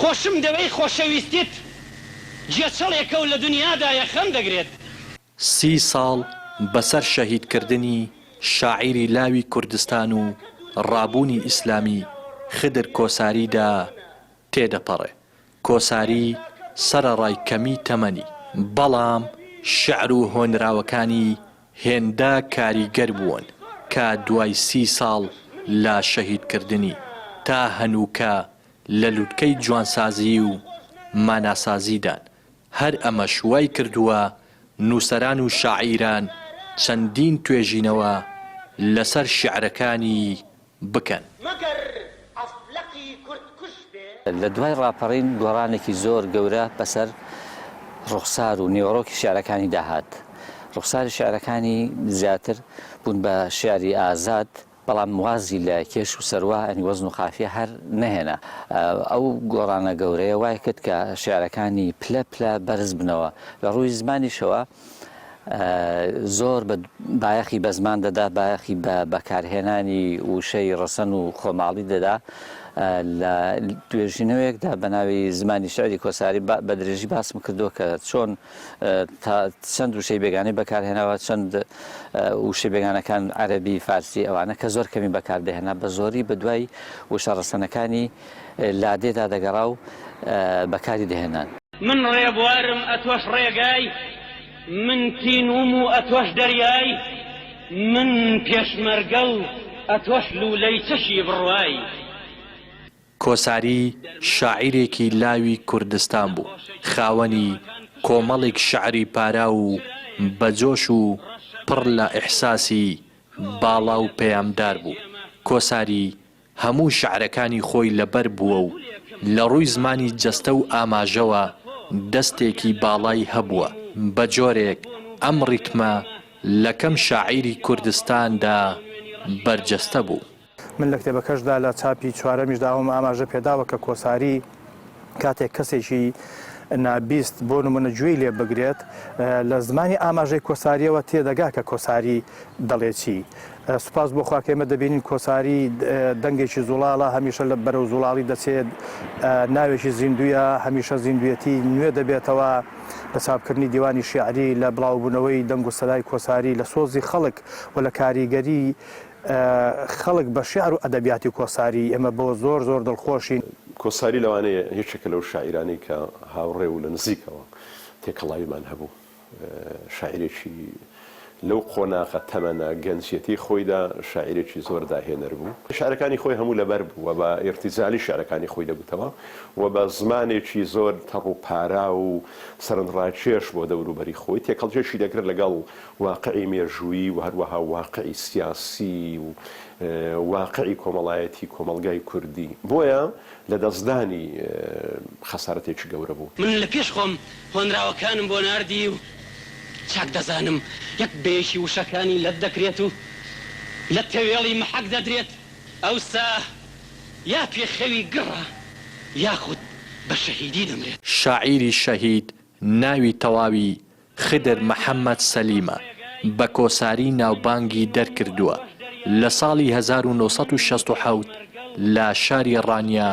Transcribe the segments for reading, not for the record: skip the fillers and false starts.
خۆشم دەوێی خۆشەویستیت گێچەڵێکە و لە دنیادا یەخەم دەگرێت. سی ساڵ بەسەر شەهیدکردنی شاعیری لاوی کوردستان و ڕابوونی ئیسلامی خدر کۆساریدا تێدەپەڕێ. کۆساری سەرەڕای کەمی تەمەنی، بەڵام شیعر و هۆنراوەکانی هێندە کاریگەر بوون کە دوای سی ساڵ لە شەهیدکردنی تا هەنووکە لە لوتکەی جوانسازیی و ماناسازیدان، هەر ئەمەش وای کردووە نووسەران و شاعیران چەندین توێژینەوە لەسەر شیعرەکانی بکەن. مەگەر عەفلەقی کورد کوژ بێ؟ لە دوای ڕاپەڕین گۆڕانێکی زۆر گەورە بەسەر ڕوخسار و نێوەڕۆکی شیعرەکانیدا هات. ڕوخساری شیعرەکانی زیاتر بوون بە شیعری ئازاد، بەڵام وازی لە کێش و سەروا یانی وەزن و قافیە هەر نەهێنا. ئەو گۆڕانە گەورەیە وای کرد کە شیعرەکانی پلە پلە بەرز بنەوە. لە ڕووی زمانیشەوە زۆر بە بایەخی بە زمان دەدا، بایەخی بە بەکارهێنانی وشەی ڕەسەن و خۆماڵی دەدا. لە توێژینەوەیەکدا بە ناوی زمانی شیعری کۆساری بە درێژی باسم کردووە کە چۆن تا چەند وشەی بێگانەی بەکارهێناوە، چەند وشەی بێگانەکان عەرەبی، فارسی ئەوانە کە زۆر کەمی بەکاردەهێنا، بە زۆری بە دوای وشە ڕەسەنەکانی لادێدا دەگەڕا و بەکاری دەهێنان. من ڕێبوارم ئەتۆش ڕێگای، من تینووم و ئەتۆش دەریای، من پێشمەرگە و ئەتۆش لوولەی چەکی بڕوای. کۆساری شاعیرێکی لاوی کوردستان بوو، خاوەنی کۆمەڵیک شعری پاراو و بەجۆش و پڕ لە ئیحساسی باڵا و پەیامدار بوو. کۆساری هەموو شعرەکانی خۆی لەبەر بووە و لە ڕووی زمانی جەستە و ئاماژەوە دەستێکی باڵای هەبووە، بە جۆرێک ئەم ڕیتمە لە کەم شاعیری کوردستاندا بەرجەستە بوو. من لە کتێبەکەشدا لە چاپی چوارەمیشدا ئەوەم ئاماژە پێداوە کە کۆساری کاتێک کەسێکی نابیست بۆ نمونە گوێی لێ بگرێت لە زمانی ئاماژەی کۆساریەوە تێدەگا کە کۆساری دەڵێ چی. سوپاس بۆ خوا کە ئێمە دەبینین کۆساری دەنگێکی زوڵاڵە هەمیشە لە بەرەو زوڵاڵی دەچێت ناوێکی زیندوویە هەمیشە زیندوێتی نوێ دەبێتەوە لە چاپکردنی دیوانی شیعری لە بڵاوبوونەوەی دەنگ و سەدای کۆساری لە سۆزی خەڵک و لە کاریگەری خەڵک بە شیعر و ئەدەبیاتی کۆساری ئێمە بەوە زۆر زۆر دڵخۆشین. کۆساری لەوانەیە یەکێکە لەو شاعیرانەی کە هاوڕێ و لە نزیکەوە تێکەڵاویمان هەبوو. شاعیرێکی لەو قۆناغە تەمەنە گەنجیەتیی خۆیدا شاعیرێکی زۆر داهێنەر بوو. شیعرەکانی خۆی هەموو لەبەر بوو و بە ئیرتیجالی شیعرەکانی خۆی دەگوتەوە و بە زمانێکی زۆر تەڕ و پاراو و سەرنجڕاکێش بۆ دەوروبەری خۆی تێکەڵکێشی دەکرد لەگەڵ واقعی مێژوویی و هەروەها واقعی سیاسی و واقعی کۆمەڵایەتی کۆمەڵگای کوردی. بۆیە لەدەستدانی خەسارەتێکی گەورە بوو. من لە پێش خۆم هۆنراوەکانم بۆ ناردی و چاک دەزانم یەک بە یەکی وشەکانی لەت دەکرێت و لە تەوێڵی مەحەک دەدرێت، ئەوسا یا پێخەوی گڕە یاخود بە شەهیدی دەمرێت. شاعیری شەهید ناوی تەواوی خدر محەمەد سەلیمە، بە کۆساری ناوبانگی دەرکردووە، لە ساڵی 1967 لە شاری ڕانیە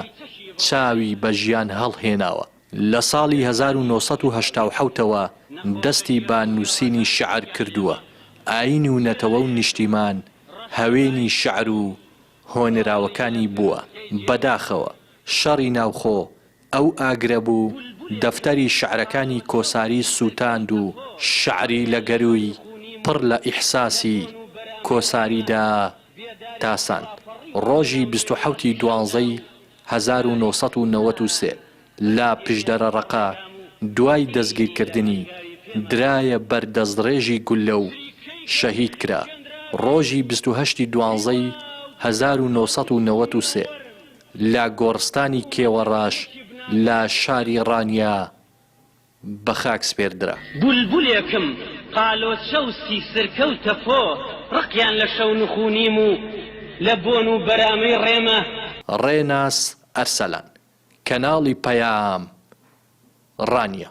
چاوی بە ژیان هەڵهێناوە، لە ساڵی 1987 ەوە دەستی بە نووسینی شیعر کردووە، ئایین و نەتەوە و نیشتیمان هەوێنی شیعر و هۆنراوەکانی بووە، بەداخەوە شەڕی ناوخۆ ئەو ئاگرە بوو دەفتەری شعرەکانی کۆساری سووتاند و شعری لە گەرووی پڕ لە ئیحساسی کۆساریدا تاساند. ڕۆژی 27 ی دوانزەی 1993 لە پشدەرە ڕەقە دوای دەستگیرکردنی درایە بەر دەستڕێژی گوللە و شەهید کرا. ڕۆژی 28 ی دوانزەی 1993 لە گۆڕستانی کێوەڕەش لە شاری ڕانیە بە خاک سپێردرا. بولبولێکم قالۆچە و سیسرکە و تەپۆ ڕقیان لە شەونخونیم و لە بۆن و بەرامەی ڕێمە. ڕێناس ئەرسەلان، کەناڵی پەیام، ڕانیە.